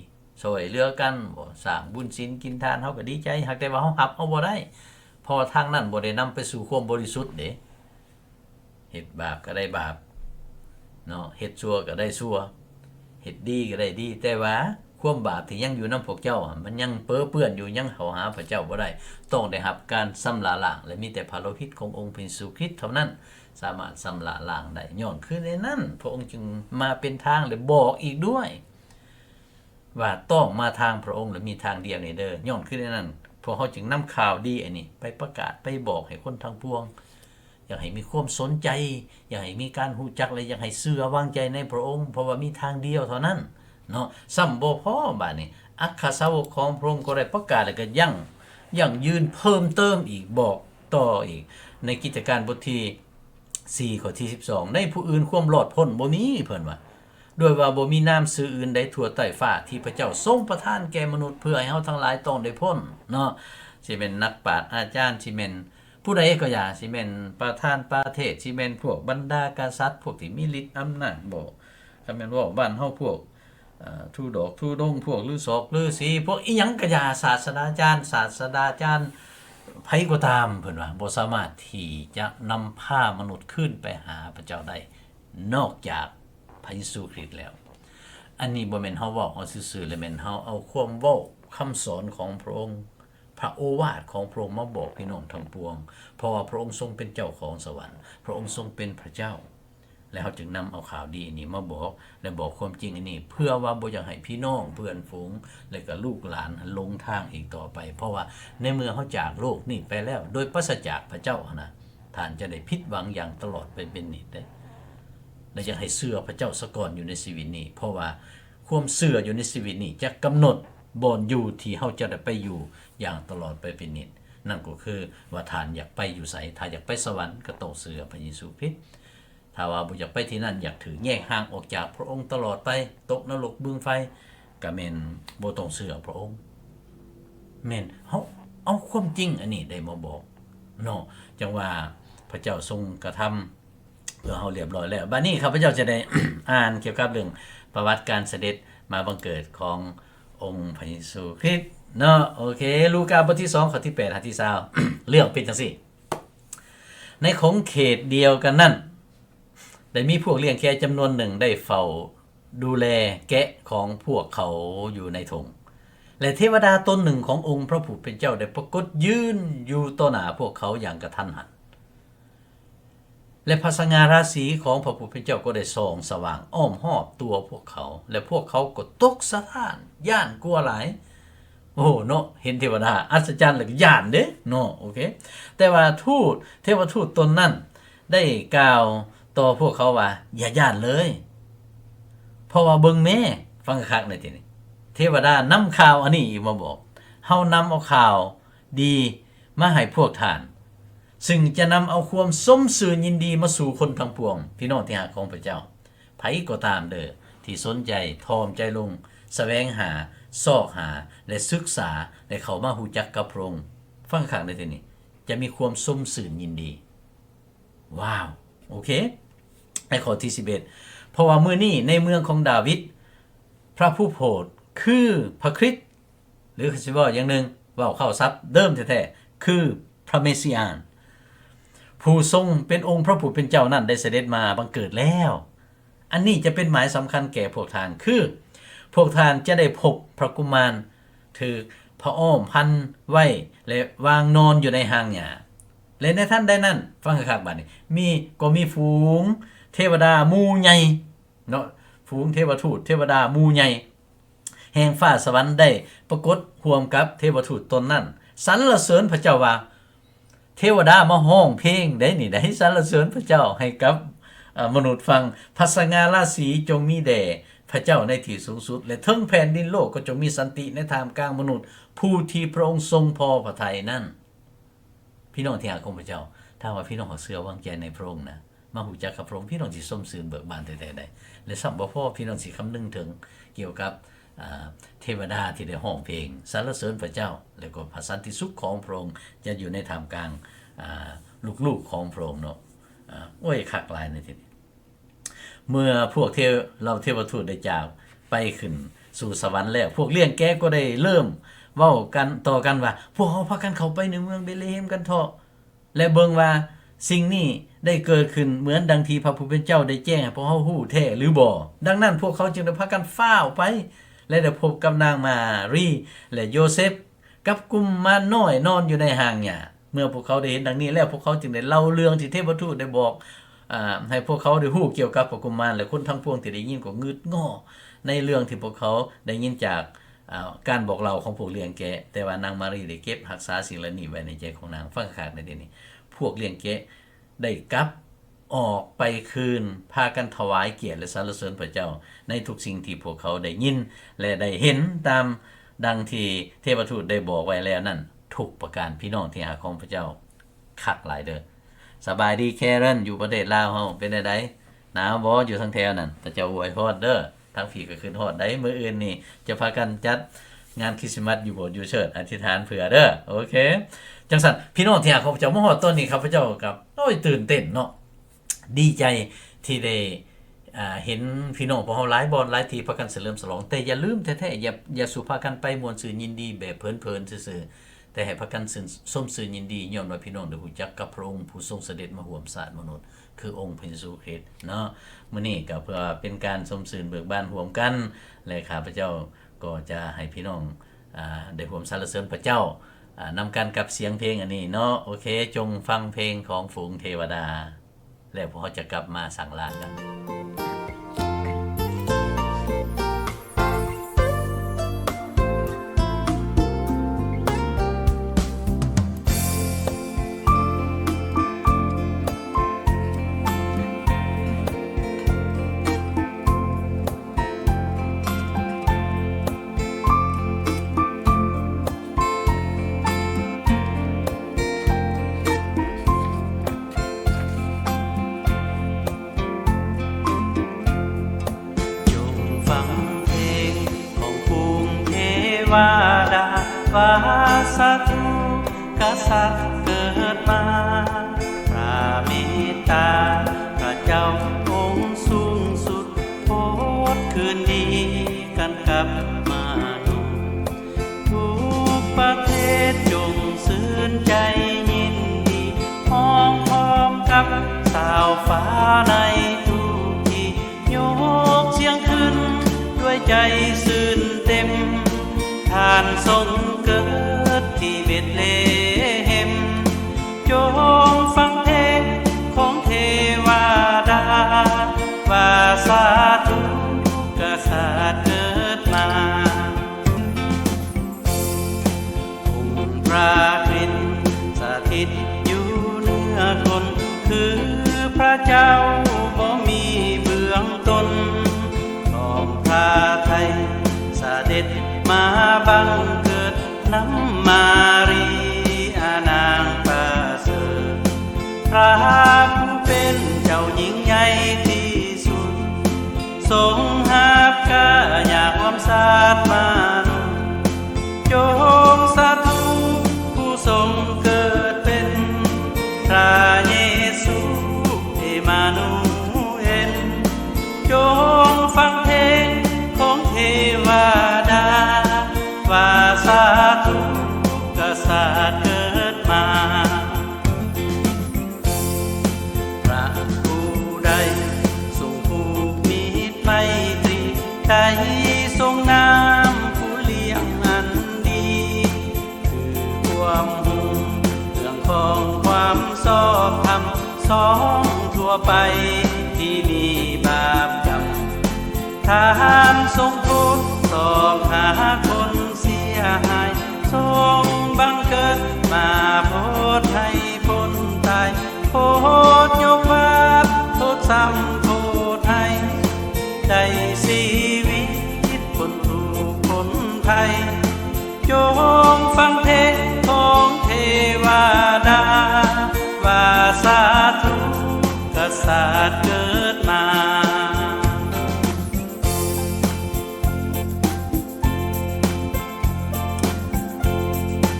ຊ່ວຍເຫຼືອກັນ, ບໍ່ ສ້າງບຸນສິນກິນທານ, ເຮົາກໍດີໃຈ, ຫາກແຕ່ວ່າເຮົາຮັບເອົາບໍ່ໄດ້, ເພາະວ່າທາງນັ້ນບໍ່ໄດ້ນຳໄປສູ່ຄວາມບໍລິສຸດເດ້. ເຮັດບາບກໍໄດ້ບາບເນາະ, ເຮັດຊົ່ວກໍໄດ້ຊົ່ວ, ເຮັດດີກໍໄດ້ດີ, ແຕ່ວ່າຄວາມບາບທີ່ຍັງຢູ່ນຳພວກເຈົ້າ ມັນຍັງເປິເປື້ອນຢູ່, ຍັງເຂົ້າຫາພະເຈົ້າບໍ່ໄດ້, ຕ້ອງໄດ້ຮັບການຊຳລະລ້າງ, ແລະ ມີແຕ່ພະໂລຫິດຂອງອົງພະເຢຊູຄຣິດເທົ່ານັ້ນສາມາດຊຳລະລ້າງໄດ້. ຍ້ອນຄືແນວນັ້ນ ພະອົງຈຶ່ງມາເປັນທາງ ແລະ ບອກອີກດ້ວຍ ວ່າຕ້ອງມາທາງພະອົງ ແລະ ມີທາງດຽວນີ້ເດີ. ຍ້ອນຄືແນວນັ້ນ ພວກເຮົາຈຶ່ງນຳຂ່າວດີອັນນີ້ໄປປະກາດ, ໄປບອກໃຫ້ຄົນທັງປວງ, ຢາກໃຫ້ມີຄວາມສົນໃຈ, ຢາກໃຫ້ມີການຮູ້ຈັກ ແລະ ຢາກໃຫ້ເຊື່ອວາງໃຈໃນພະອົງ, ເພາະວ່າມີທາງດຽວເທົ່ານັ້ນເນາະ. ຊ້ຳບໍ່ພໍ, ບາດນີ້ ອັກຄະສາວົກຂອງພະອົງກໍໄດ້ປະກາດ ແລະ ກໍຢັ້ງ ຢັ້ງຢືນເພີ່ມເຕີມອີກ, ບອກຕໍ່ອີກ ໃນກິດຈະການບົດທີສີ່ ຂໍ້ທີສິບສອງ, ໃນຜູ້ອື່ນຄວາມລອດພົ້ນບໍ່ມີ, ເພິ່ນວ່າ, ດ້ວຍວ່າບໍ່ມີນາມຊື່ອື່ນໃດທົ່ວໃຕ້ຟ້າ ທີ່ພະເຈົ້າຊົງປະທານແກ່ມະນຸດ ເພື່ອໃຫ້ເຮົາທັງຫຼາຍຕ້ອງໄດ້ພົ້ນເນາະ. ຊິແມ່ນນັກປາດອາຈານ, ຊິແມ່ນຜູ້ໃດກໍຢ່າ, ຊິແມ່ນປະທານປະເທດ, ຊິແມ່ນພວກບັນດາກະສັດ, ພວກທີ່ມີລິດອຳນາດບໍ, ຄັນແມ່ນເວົ້າບ້ານເຮົາ ພວກ ເອີ ທູດອກທູດົງ, ພວກລືສອກລືສີ, ພວກອີ່ຫຍັງກະຢ່າ, ສາດສະດາຈານ, ສາດສະດາຈານໃຜກໍຕາມ, ເພິ່ນວ່າ ບໍ່ສາມາດທີ່ຈະນຳພາມະນຸດຄືນໄປຫາພະເຈົ້າໄດ້ ນອກຈາກພະເຢຊູຄຣິດແລ້ວ. ອັນນີ້ບໍ່ແມ່ນເຮົາເວົ້າເອົາຊື່ໆ, ແລະ ແມ່ນເຮົາເອົາຄວາມເວົ້າຄຳສອນຂອງພະອົງ, ພະໂອວາດຂອງພະອົງມາບອກພີ່ນ້ອງທັງປວງ, ເພາະວ່າພະອົງຊົງເປັນເຈົ້າຂອງສະຫວັນ, ພະອົງຊົງເປັນພະເຈົ້າ. ແລະ ເຮົາຈຶ່ງນຳເອົາຂ່າວດີນີ້ມາບອກ ແລະ ບອກຄວາມຈິງອັນນີ້ ເພື່ອວ່າບໍ່ຢາກໃຫ້ພີ່ນ້ອງເພື່ອນຝູງ ແລະ ກໍລູກຫຼານຫຼົງທາງອີກຕໍ່ໄປ, ເພາະວ່າໃນເມື່ອເຮົາຈາກໂລກນີ້ໄປແລ້ວ ໂດຍປາສະຈາກພະເຈົ້າຫັ້ນນະ, ທ່ານຈະໄດ້ຜິດຫວັງຢ່າງຕະຫຼອດໄປເປັນນິດເດ້. ແລະ ຢາກໃຫ້ເຊື່ອພະເຈົ້າສາກ່ອນຢູ່ໃນຊີວິດນີ້, ເພາະວ່າຄວາມເຊື່ອຢູ່ໃນຊີວິດນີ້ຈະກຳນົດບ່ອນຢູ່ທີ່ເຮົາຈະໄດ້ໄປຢູ່ຢ່າງຕະຫຼອດໄປເປັນນິດ. ນັ້ນກໍຄືວ່າທ່ານຢາກໄປຢູ່ໃສ, ຖ້າຢາກໄປສະຫວັນກໍຕ້ອງເຊື່ອພະເຢຊູຄຣິດ. ຖ້າວ່າບໍ່ຢາກໄປທີ່ນັ້ນ, ຢາກຖືກແຍກຫ່າງອອກຈາກພະອົງຕະຫຼອດໄປ, ຕົກນະລົກບຶງໄຟ, ກະແມ່ນບໍ່ຕ້ອງເຊື່ອພະອົງ. ແມ່ນເຮົາເອົາຄວາມຈິງອັນນີ້ໄດ້ມາບອກເນາະ, ຈັ່ງວ່າພະເຈົ້າຊົງກະທຳເພື່ອເຮົາລຽບຮ້ອຍແລ້ວ. ບາດນີ້ຂ້າພະເຈົ້າຈະໄດ້ອ່ານກ່ຽວກັບເລື່ອງປະຫວັດການສະເດັດມາບັງເກີດຂອງອົງພະເຢຊູຄຣິດເນາະ. ໂອເຄ, ລູກາບົດທີສອງ ຂໍ້ທີແປດຫາທີຊາວ, ເລື່ອງເປັນຈັ່ງຊີ້. ໃນຂົງເຂດດຽວກັນນັ້ນ ໄດ້ມີພວກລ້ຽງແກະຈຳນວນໜຶ່ງໄດ້ເຝົ້າດູແລແກະຂອງພວກເຂົາຢູ່ໃນທົ່ງ ແລະ ເທວະດາຕົນໜຶ່ງຂອງອົງພະຜູ້ເປັນເຈົ້າໄດ້ປາກົດຢືນຢູ່ຕໍ່ໜ້າພວກເຂົາຢ່າງກະທັນຫັນ ແລະ ພະສະຫງ່າລາສີຂອງພະຜູ້ເປັນເຈົ້າກໍໄດ້ສ່ອງສະຫວ່າງອ້ອມຮອບຕົວພວກເຂົາ ແລະ ພວກເຂົາກໍຕົກສະທ້ານຢ້ານກົວຫຼາຍ. ໂອ້ເນາະ, ເຫັນເທວະດາອັດສະຈັນແລ້ວກໍຢ້ານເດ້ເນາະ. ໂອເຄ, ແຕ່ວ່າທູດ ເທວະທູດຕົນນັ້ນໄດ້ກ່າວຕໍ່ພວກເຂົາວ່າ ຢ່າຢ້ານເລີຍ, ເພາະວ່າເບິ່ງແມ້, ຟັງຄັກໃນທີ່ນີ້, ເທວະດານຳຂ່າວອັນນີ້ອີກມາບອກ, ເຮົານຳເອົາຂ່າວດີມາໃຫ້ພວກທ່ານ, ຊຶ່ງຈະນຳເອົາຄວາມຊົມຊື່ນຍິນດີມາສູ່ຄົນທັງປວງ. ພີ່ນ້ອງທີ່ຮັກຂອງພະເຈົ້າ, ໃຜກໍຕາມເດີທີ່ສົນໃຈຖ່ອມໃຈລົງ, ສະແຫວງຫາ, ຊອກຫາ ແລະ ສຶກສາ ແລະ ເຂົ້າມາຮູ້ຈັກກັບພະອົງ, ຟັງຄັກໃນທີ່ນີ້, ຈະມີຄວາມຊົມຊື່ນຍິນດີ. ວ້າວ, ໂອເຄ. ໃນຂໍ້ທີສິບເອັດ, ເພາະວ່າມື້ນີ້ໃນເມືອງຂອງດາວິດ, ພະຜູ້ໂຜດຄືພະຄຣິດ, ຫຼື ຊິເວົ້າຢ່າງໜຶ່ງ, ເວົ້າເຂົ້າສັບເດີມແທ້ໆ ຄືພະເມຊິອານ, ຜູ້ຊົງເປັນອົງພະຜູ້ເປັນເຈົ້ານັ້ນໄດ້ສະເດັດມາບັງເກີດແລ້ວ. ອັນນີ້ຈະເປັນໝາຍສຳຄັນແກ່ພວກທ່ານ, ຄື ພວກທ່ານຈະໄດ້ພົບພະກຸມານຖືກຜ້າອ້ອມພັນໄວ້ ແລະ ວາງນອນຢູ່ໃນຮາງຫຍ້າ. ແລະ ໃນທັນໃດນັ້ນ, ຟັງຄັກໆ ບາດນີ້, ມີ, ກໍມີຝູງເທວະດາໝູ່ໃຫຍ່ເນາະ, ຝູງເທວະທູດ, ເທວະດາໝູ່ໃຫຍ່ ແຫ່ງຟ້າສະຫວັນໄດ້ປາກົດຮ່ວມກັບເທວະທູດຕົນນັ້ນ, ສັນລະເສີນພະເຈົ້າວ່າ ເທວະດາມາຮ້ອງເພງໄດ໋ນີ້ໄດ໋ ສັນລະເສີນພະເຈົ້າໃຫ້ກັບ ເອີ ມະນຸດຟັງ. ພະສະຫງ່າລາສີຈົ່ງມີແດ່ພະເຈົ້າໃນທີ່ສູງສຸດ ແລະ ເທິງແຜ່ນດິນໂລກກໍຈົ່ງມີສັນຕິໃນທ່າມກາງມະນຸດ ຜູ້ທີ່ພະອົງຊົງພໍພະໄທນັ້ນ. ພີ່ນ້ອງທີ່ຮັກຂອງພະເຈົ້າ, ຖ້າວ່າພີ່ນ້ອງເຊື່ອວາງໃຈໃນພະອົງນະ, ມາຮູ້ຈັກກັບພະອົງ, ພີ່ນ້ອງຊິຊົມຊື່ນເບີກບານແທ້ໆໄດ໋. ແລະ ຊ້ຳບໍ່ພໍ, ພີ່ນ້ອງຊິຄຳນຶງເຖິງກ່ຽວກັບ ອາ ເທວະດາທີ່ໄດ້ຮ້ອງເພງສັນລະເສີນພະເຈົ້າ, ແລ້ວກໍພະສັນຕິສຸກຂອງພະອົງຈະຢູ່ໃນທ່າມກາງ ອາ ລູກໆຂອງພະອົງເນາະ. ອາ ໂອ້ຍ ຄັກຫຼາຍໃນທີ່ນີ້. ເມື່ອພວກເທວ- ເຫຼົ່າເທວະທູດໄດ້ຈາກໄປຂຶ້ນສູ່ສະຫວັນແລ້ວ, ພວກລ້ຽງແກະກໍໄດ້ເລີ່ມເວົ້າກັນຕໍ່ກັນວ່າ, ພວກເຮົາພາກັນເຂົ້າໄປໃນເມືອງເບດລະເຮມກັນເຖາະ ແລະ ເບິ່ງວ່າສິ່ງນີ້ໄດ້ເກີດຂຶ້ນເໝືອນດັ່ງທີ່ພະຜູ້ເປັນເຈົ້າໄດ້ແຈ້ງໃຫ້ພວກເຮົາຮູ້ແທ້ຫຼືບໍ່? ດັ່ງນັ້ນ ພວກເຂົາຈຶ່ງໄດ້ພາກັນຟ້າວໄປ ແລະ ໄດ້ພົບກັບນາງມາຣີ ແລະ ໂຢເຊັບ ກັບກຸມມານນ້ອຍນອນຢູ່ໃນຮ່າງຫຍ້າ. ເມື່ອພວກເຂົາໄດ້ເຫັນດັ່ງນີ້ແລ້ວ, ພວກເຂົາຈຶ່ງໄດ້ເລົ່າເລື່ອງທີ່ເທວະທູດໄດ້ບອກ ອາ ໃຫ້ພວກເຂົາໄດ້ຮູ້ກ່ຽວກັບພະກຸມມານ, ແລະ ຄົນທັງປວງທີ່ໄດ້ຍິນກໍງຶດງໍ້ໃນເລື່ອງທີ່ພວກເຂົາໄດ້ຍິນຈາກ ອາ ການບອກເລົ່າຂອງພວກລ້ຽງແກະ, ແຕ່ວ່ານາງມາຣີໄດ້ເກັບຮັກສາສິ່ງເຫຼົ່ານີ້ໄວ້ໃນໃຈຂອງນາງ. ຟັງຄັກໆໃນທີ່ນີ້, ພວກລ້ຽງແກະໄດ້ກັບອອກໄປຄືນ, ພາກັນຖວາຍກຽດ ແລະ ສັນລະເສີນພະເຈົ້າໃນທຸກສິ່ງທີ່ພວກເຂົາໄດ້ຍິນ ແລະ ໄດ້ເຫັນ, ຕາມດັ່ງທີ່ເທວະທູດໄດ້ບອກໄວ້ແລ້ວນັ້ນ ທຸກປະການ. ພີ່ນ້ອງທີ່ຮັກຂອງພະເຈົ້າ, ຄັກຫຼາຍເດີ້. ສະບາຍດີແຄເຣນ ຢູ່ປະເທດລາວເຮົາ ເປັນແນວໃດ? ໜາວບໍ່ ຢູ່ທາງແຖວນັ້ນ? ພະເຈົ້າອວຍພອນເດີ້. ທາງພີ້ກໍຂຶ້ນຮອດໄດ໋. ມື້ອື່ນນີ້ຈະພາກັນຈັດງານຄຣິສມາດຢູ່ໂບດຢູ່ເຊີດ, ອະທິຖານເພື່ອເດີ້. ໂອເຄ, ຈັ່ງຊັ້ນ ພີ່ນ້ອງທີ່ຮັກຂອງພະເຈົ້າ, ມາຮອດຕອນນີ້ ຂ້າພະເຈົ້າກໍ ໂອ້ຍ ຕື່ນເຕັ້ນເນາະ, ດີໃຈທີ່ໄດ້ ອາ ເຫັນພີ່ນ້ອງພວກເຮົາຫຼາຍບ່ອນຫຼາຍທີ່ພາກັນສະເຫຼີມສະຫຼອງ. ແຕ່ຢ່າລືມແທ້ໆ, ຢ່າ ຢ່າສູ່ພາກັນໄປມ່ວນຊື່ນຍິນດີແບບເພີນໆຊື່ໆ, ແຕ່ໃຫ້ພາກັນຊື່ນ ຊົມຊື່ນຍິນດີ ຍ້ອນວ່າພີ່ນ້ອງໄດ້ຮູ້ຈັກກັບພະອົງຜູ້ຊົງສະເດັດມາຮ່ວມຊາດມະນຸດ ຄືອົງພະເຢຊູຄຣິດເນາະ. ມື້ນີ້ກໍເພື່ອເປັນການຊົມຊື່ນເບີກບານຮ່ວມກັນ ແລະ ຂ້າພະເຈົ້າກໍຈະໃຫ້ພີ່ນ້ອງ ອາ ໄດ້ຮ່ວມສັນລະເສີນພະເຈົ້າ ອາ ນຳກັນກັບສຽງເພງອັນນີ້ເນາະ. ໂອເຄ, ຈົ່ງຟັງເພງຂອງຝູງເທວະດາ ແລ້ວພວກເຮົາຈະກັບມາສັ່ງລາກັນ. ຈົ່ງຟັງເພງຂອງຝູງເທວະດາ ວ່າສາທຸກະສັດເກີດມາ ພະເມດຕາພະເຈົ້າອົງສູງສຸດ ໂພດຄືນດີກັນກັບມະນຸດ. ທຸກປະເທດຈົ່ງຊື່ນໃຈຍິນດີ ຮ້ອງພ້ອມກັບຊາວຟ້າໃນທຸກທີ່ ຍົກສຽງຂຶ້ນດ້ວຍໃຈຊື່ນເຕັມ. ທ່ານຊົງເກີດທີ່ເບດເລເຮັມ ຈົ່ງຟັງເພງຂອງເທວະດາ ວ່າສາທຸກະສັດເກີດມາ. ອົງພະຄຣິດສະຖິດຢູ່ເໜືອຄົນ ຄືພະເຈົ້າບໍ່ມີເບື້ອງຕົ້ນ ຂອງພະໄທສະເດັດມາບັງເກີດ ນຳມາຣີອານາງປະເສີດ ພະຜູ້ເປັນເຈົ້າຍິ່ງໃຫຍ່ທີ່ສຸດ ຊົງຮັບກາຍາກວມຊາດມະນຸດ ຈົ່ງສາທຸຜູ້ຊົງເກີດເປັນ ພະເຢຊູ ເອມານູເອນ. ຈົ່ງຟັງເພງຂອງເທວະດາ ວ່າສາທຸກະສັດເກີດມາ. ໄທ ຈົ່ງຟັງເພງຂອງເທວະດາ ວ່າສາທຸກະສັດເກີດມາ.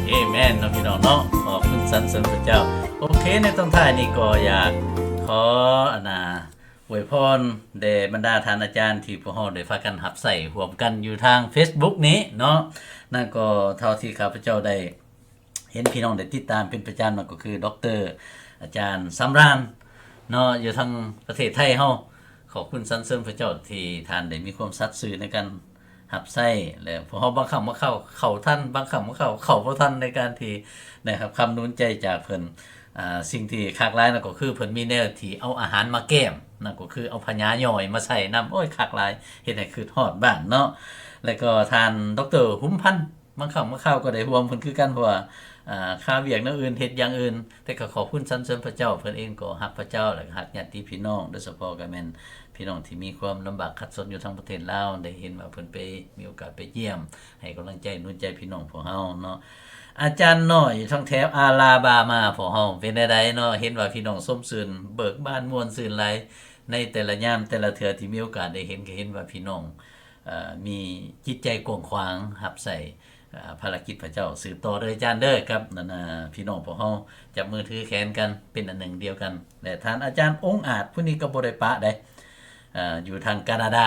ເອແມນເນາະ ພີ່ນ້ອງເນາະ, ຂອບຄຸນສັນເສີນພະເຈົ້າ. ໂອເຄ ໃນຕອນທ້າຍນີ້ກໍຢາກຂໍ ອັນນາ ອວຍພອນແດ່ບັນດາທ່ານອາຈານທີ່ພວກເຮົາໄດ້ພາກັນຮັບໃຊ້ຮ່ວມກັນຢູ່ທາງເຟສບຸກນີ້ເນາະ. ນັ້ນກໍເທົ່າທີ່ຂ້າພະເຈົ້າໄດ້ເຫັນພີ່ນ້ອງໄດ້ຕິດຕາມເປັນປະຈຳ ນັ້ນກໍຄື ດຣ ອາຈານ ສຳຣານ ເນາະ ຢູ່ທາງປະເທດໄທເຮົາ. ຂອບຄຸນສັນເສີນພະເຈົ້າທີ່ທ່ານໄດ້ມີຄວາມສັດຊື່ໃນການ ຮັບໃຊ້ ແລະ ພວກເຮົາບາງຄັ້ງບາງຄາວເຂົ້າທັນ, ບາງຄັ້ງບາງຄາວເຂົ້າບໍ່ທັນໃນການທີ່ໄດ້ຮັບຄຳໜູນໃຈຈາກເພິ່ນ. ອາ ສິ່ງທີ່ຄັກຫຼາຍນັ້ນກໍຄືເພິ່ນມີແນວທີ່ເອົາອາຫານມາແກ້ມ, ນັ້ນກໍຄືເອົາພະຍາຍ່ອຍມາໃສ່ນຳ. ໂອ້ຍ ຄັກຫຼາຍ, ເຮັດໃຫ້ຄິດຮອດບ້ານເນາະ. ແລ້ວກໍທ່ານ ດຣ ຫຸມພັນ ບາງຄັ້ງບາງຄາວກໍໄດ້ຮ່ວມເພິ່ນຄືກັນ, ເພາະວ່າ ອາ ຄາວຽກແນວອື່ນ ເຮັດຢ່າງອື່ນ, ແຕ່ກໍຂອບຄຸນສັນເສີນພະເຈົ້າ. ເພິ່ນເອງກໍຮັກພະເຈົ້າ ແລະ ກໍຮັກຍາດຕິພີ່ນ້ອງ, ໂດຍສະເພາະກໍແມ່ນ ພີ່ນ້ອງທີ່ມີຄວາມລຳບາກຂັດສົນຢູ່ທາງປະເທດລາວ ໄດ້ເຫັນວ່າເພິ່ນໄປ ມີໂອກາດໄປຢ້ຽມ ໃຫ້ກຳລັງໃຈໜູນໃຈພີ່ນ້ອງພວກເຮົາເນາະ. ອາຈານນ້ອຍຢູ່ທາງແຖວອາລາບາມາພວກເຮົາເປັນແນວໃດເນາະ? ເຫັນວ່າພີ່ນ້ອງຊົມຊື່ນເບີກບານມ່ວນຊື່ນຫຼາຍ ໃນແຕ່ລະຍາມແຕ່ລະເທື່ອທີ່ມີໂອກາດໄດ້ເຫັນ ກໍເຫັນວ່າພີ່ນ້ອງ ເອີ ມີຈິດໃຈກວ້າງຂວາງຮັບໃຊ້ ເອີ ພາລະກິດພະເຈົ້າ. ສືບຕໍ່ເດີອາຈານເດີ ກັບ ອັນນາ ພີ່ນ້ອງພວກເຮົາ ຈັບມືຖືແຂນກັນເປັນອັນໜຶ່ງດຽວກັນ. ແລະ ທ່ານອາຈານອົງອາດ ຜູ້ນີ້ກໍບໍ່ໄດ້ປະໃດ ເອີ ຢູ່ທາງການາດາ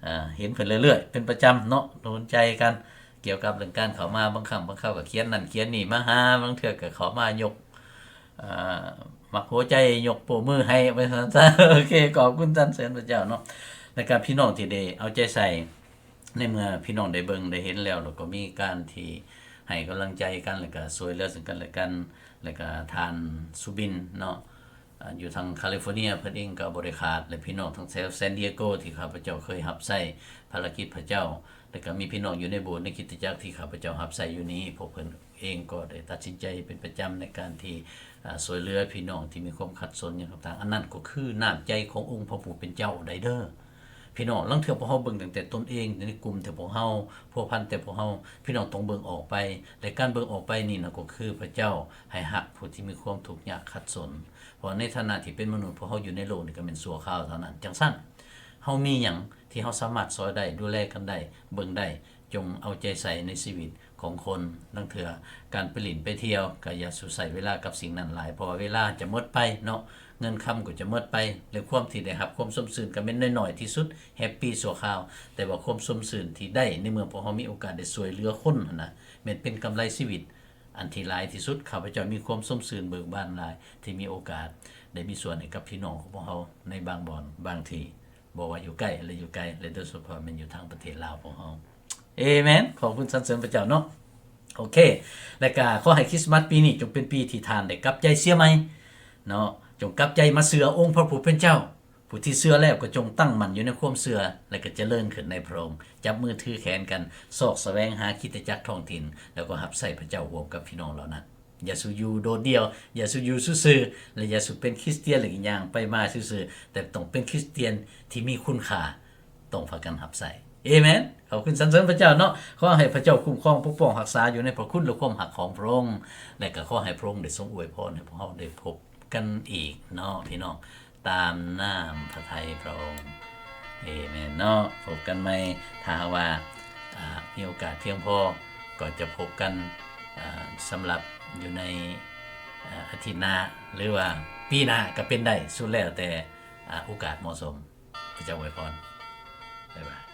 ເອີ ເຫັນເພິ່ນເລື້ອຍໆເປັນປະຈຳເນາະ, ໜູນໃຈກັນກ່ຽວກັບເລື່ອງການເຂົ້າມາ. ບາງຄັ້ງບາງຄາວກໍຂຽນນັ້ນຂຽນນີ້ມາຫາ, ບາງເທື່ອກໍເຂົ້າມາຍົກ ເອີ ໝາກຫົວໃຈ ຍົກໂປ້ມືໃຫ້ ວ່າຊັ້ນຊະ. ໂອເຄ ຂອບຄຸນສັນເສີນພະເຈົ້າເນາະ. ແລ້ວກໍພີ່ນ້ອງທີ່ໄດ້ເອົາໃຈໃສ່ ໃນເມື່ອພີ່ນ້ອງໄດ້ເບິ່ງໄດ້ເຫັນແລ້ວ ແລ້ວກໍມີການທີ່ໃຫ້ກຳລັງໃຈກັນ ແລ້ວກໍຊ່ວຍເຫຼືອເຊິ່ງກັນແລະກັນ. ແລ້ວກໍທ່ານສຸບິນເນາະ ອາ ຢູ່ທາງຄາລິຟໍເນຍ ເພິ່ນເອງກໍບໍ່ໄດ້ຂາດ ແລະ ພີ່ນ້ອງທາງແຖວແຊນດີເອໂກ ທີ່ຂ້າພະເຈົ້າເຄີຍຮັບໃຊ້ພາລະກິດພະເຈົ້າ ແລ້ວກໍມີພີ່ນ້ອງຢູ່ໃນໂບດໃນຄຣິສຕະຈັກທີ່ຂ້າພະເຈົ້າຮັບໃຊ້ຢູ່ນີ້ ພວກເພິ່ນເອງກໍໄດ້ຕັດສິນໃຈເປັນປະຈຳໃນການທີ່ ອາ ຊ່ວຍເຫຼືອພີ່ນ້ອງທີ່ມີຄວາມຂັດສົນຫຍັງຕ່າງໆ. ອັນນັ້ນກໍຄືນ້ຳໃຈຂອງອົງພະຜູ້ເປັນເຈົ້າໃດເດີ ພີ່ນ້ອງ. ລາງເທື່ອພວກເຮົາເບິ່ງຕັ້ງແຕ່ຕົນເອງ ໃນກຸ່ມແຕ່ພວກເຮົາ ພົວພັນແຕ່ພວກເຮົາ, ພີ່ນ້ອງຕ້ອງເບິ່ງອອກໄປ. ແລະ ການເບິ່ງອອກໄປນີ້ນະ ກໍຄືພະເຈົ້າໃຫ້ຮັກຜູ້ທີ່ມີຄວາມທຸກຍາກຂັດສົນ. ເພາະໃນຖານະທີ່ເປັນມະນຸດ ພວກເຮົາຢູ່ໃນໂລກນີ້ກໍແມ່ນຊົ່ວຄາວເທົ່ານັ້ນ. ຈັ່ງຊັ້ນ ເຮົາມີຫຍັງທີ່ເຮົາສາມາດຊ່ອຍໄດ້ ດູແລກັນໄດ້ ເບິ່ງໄດ້ ຈົ່ງເອົາໃຈໃສ່ໃນຊີວິດຂອງຄົນ. ລາງເທື່ອການໄປຫຼິ້ນໄປທ່ຽວ ກໍຢ່າສູ່ໃຊ້ເວລາກັບສິ່ງນັ້ນຫຼາຍ ເພາະວ່າເວລາຈະໝົດໄປເນາະ, ເງິນຄຳກໍຈະໝົດໄປ ແລະ ຄວາມທີ່ໄດ້ຮັບຄວາມຊົມຊື່ນກໍແມ່ນນ້ອຍໆທີ່ສຸດ, ແຮບປີຊົ່ວຄາວ. ແຕ່ວ່າຄວາມຊົມຊື່ນທີ່ໄດ້ໃນເມື່ອພວກເຮົາມີໂອກາດໄດ້ຊ່ວຍເຫຼືອຄົນຫັ້ນນະ ແມ່ນເປັນກຳໄລຊີວິດອັນທີ່ຫຼາຍທີ່ສຸດ. ຂ້າພະເຈົ້າມີຄວາມຊົມຊື່ນເບີກບານຫຼາຍ ທີ່ມີໂອກາດໄດ້ມີສ່ວນໃຫ້ກັບພີ່ນ້ອງຂອງພວກເຮົາໃນບາງບ່ອນບາງທີ່. ບໍ່ວ່າຢູ່ໃກ້ ແລະ ຢູ່ໄກ ແລະ ໂດຍສະເພາະແມ່ນຢູ່ທາງປະເທດລາວຂອງເຮົາ. ເອແມນ. ຂອບຄຸນສັນເສີນພະເຈົ້າເນາະ. ໂອເຄ ແລະກະຂໍໃຫ້ຄຣິສມາສປີນີ້ຈົ່ງເປັນປີທີ່ທ່ານໄດ້ກັບໃຈເສຍໃໝ່ເນາະ, ຈົ່ງກັບໃຈມາເຊື່ອອົງພະຜູ້ເປັນເຈົ້າ. ຜູ້ທີ່ເຊື່ອແລ້ວກໍຈົ່ງຕັ້ງໝັ້ນຢູ່ໃນຄວາມເຊື່ອ ແລະກະຈະເລີນຂຶ້ນໃນພະອົງ. ຈັບມືຖືແຂນກັນ ຊອກສະແຫວງຫາຄຣິສຕະຈັກທ້ອງຖິ່ນ ແລ້ວກໍຮັບໃຊ້ພະເຈົ້າຮ່ວມກັບພີ່ນ້ອງເຫຼົ່ານັ້ນ. ຢ່າສູ່ຢູ່ໂດດດ່ຽວ, ຢ່າສູ່ຢູ່ຊື່ໆ ແລະ ຢ່າສູ່ເປັນຄຣິສຕຽນ ແລະ ຍ່າງໄປມາຊື່ໆ, ແຕ່ຕ້ອງເປັນຄຣິສຕຽນທີ່ມີຄຸນຄ່າ, ຕ້ອງພາກັນຮັບໃຊ້. ເອແມນ. ຂອບຄຸນສັນເສີນພະເຈົ້າເນາະ. ຂໍໃຫ້ພະເຈົ້າຄຸ້ມຄອງປົກປ້ອງຮັກສາຢູ່ໃນພະຄຸນ ແລະ ຄວາມຮັກຂອງພະອົງ, ແລະ ກໍຂໍໃຫ້ພະອົງໄດ້ຊົງອວຍພອນໃຫ້ພວກເຮົາໄດ້ພົບກັນອີກເນາະ ພີ່ນ້ອງ. ຕາມນ້ຳພະໄທພະອົງ. ເອແມນເນາະ. ພົບກັນໃໝ່ ຖ້າຫາກວ່າ ອາ ມີໂອກາດພຽງພໍ ກໍຈະພົບກັນ ອາ ສຳລັບຢູ່ໃນ ອາ ອາທິດໜ້າ ຫຼືວ່າປີໜ້າກໍເປັນໄດ້ ສຸດແລ້ວແຕ່ ອາ ໂອກາດເໝາະສົມ. ພະເຈົ້າອວຍພອນ. ບາຍບາຍ.